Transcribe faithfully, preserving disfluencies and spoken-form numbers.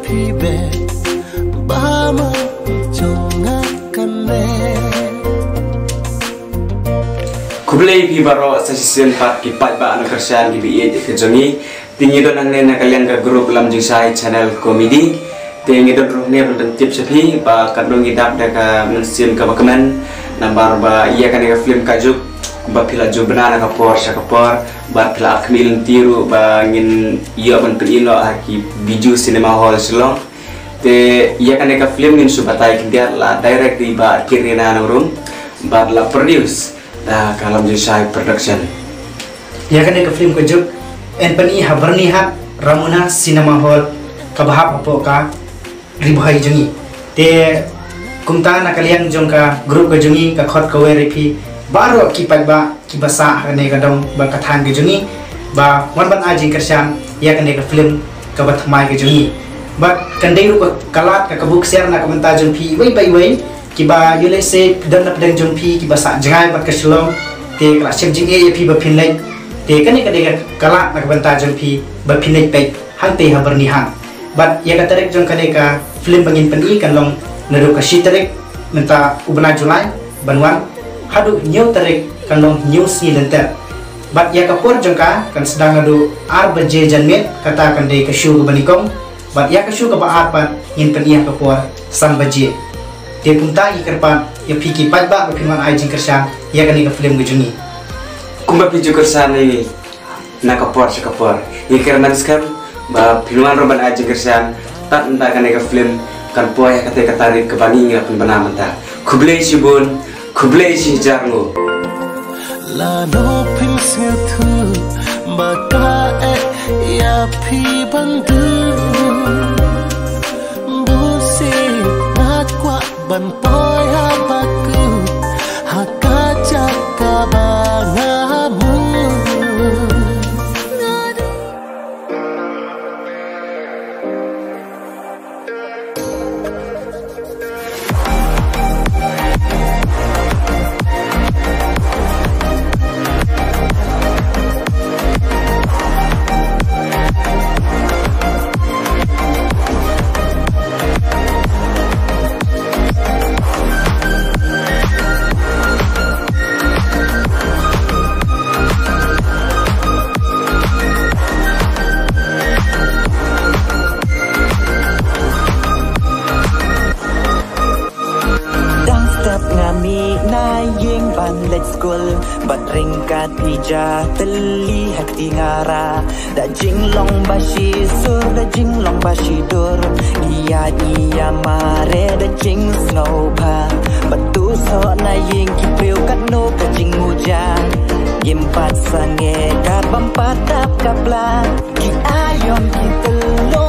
Phi beh ba ma jong nga kane. Khublei phi baroh sa shisien pat ki paidbah na kyrshan kiba ïeit ka jong ngi. Te ngi don hangne na ka liang ka group Lam Jingshai Channel Comedy. Te ngi don ruh hangne ban pyntip sha phi ba katno ngi dap da ka mynsiem kaba kmen. Namar ba ïa kane ka film Ka Juk ba phi la ju bna na ka por sha ka por, bad phi la ap khmih lynti ruh ba ngin ïoh ban pyni noh ha ki Bijou Cinema Hall Shillong. Te ïa kane ka film ngin shu batai khyndiat, la direct da i Bah Kirina Nongrum bad la produce da ka Lam Jingshai Production. Ïa kane ka film Ka Juk yn pyni ha Byrnihat, Ramona Cinema Hall kaba hap hapoh ka Ri Bhoi jong ngi. Te kumta na ka liang jong ka group ka jong ngi, ka khot ka wer ïa phi baroh ki paidbah kiba sah ha kane ka dong bad ka thaiñ ka jong ngi ba wan ban ai jingkyrshan ïa kane ka film kaba thymmai ka jong ngi. Bad kan dei ruh ka lad ka kabu ksiar na ka bynta jong phi iwei pa iwei kiba ïoh lehse don na pdeng jong phi kiba sah jngai bad ka Shillong. Te ka la shim jingeh ïa phi ba phin leit. Te kane ka dei ka lad na ka bynta jong phi ba phin leit peit hangtei ha Byrnihat. Bad ïa ka tarik jong kane ka film ba ngin pyni kan long naduh ka shi tarik mynta u bnai July ban wan haduh hynñiew tarik kan long hynñiew sngi lynter. Bad ïa ka por jong ka kan sdang naduh ar baje janmiet, kata kan dei ka show kaba nyngkong. Bad ïa ka show kaba ar pat ngin pyni ha ka por san baje. Te kumta ngi kyrpad ïa phi ki paidbah ba phin wan ai jingkyrshan ïa kane ka film ka jong ngi. Kumba phi ju kyrshan ïa ngi na ka por sha ka por, ngi kyrmen skhem ba phin wan ruh ban ai jingkyrshan tad mynta. Kane ka film kan poi ha katei ka tarik kaba ngi ngi la pynbna mynta. Khublei shibun, khublei shihajar nguh. Lano phin sngewthuh ba ka eh ïa phi ban duh. Bunsien nga kwah ban poi ha ba kut ha ka jaka ba nga mut. Dang step nga mih na ïing ban leit skul, bad ryngkat ija tylli ha kti nga rah. Da jinglong ba shi sur, da jinglong ba shi dur, ngi ïaid ngi ïa mareh da jingsngewbha. Bad tu soh na ïing ki briew katno ka jingmuja. Ngim pat sangeh kat bym pat dap ka pla. Ki aïom ki tylli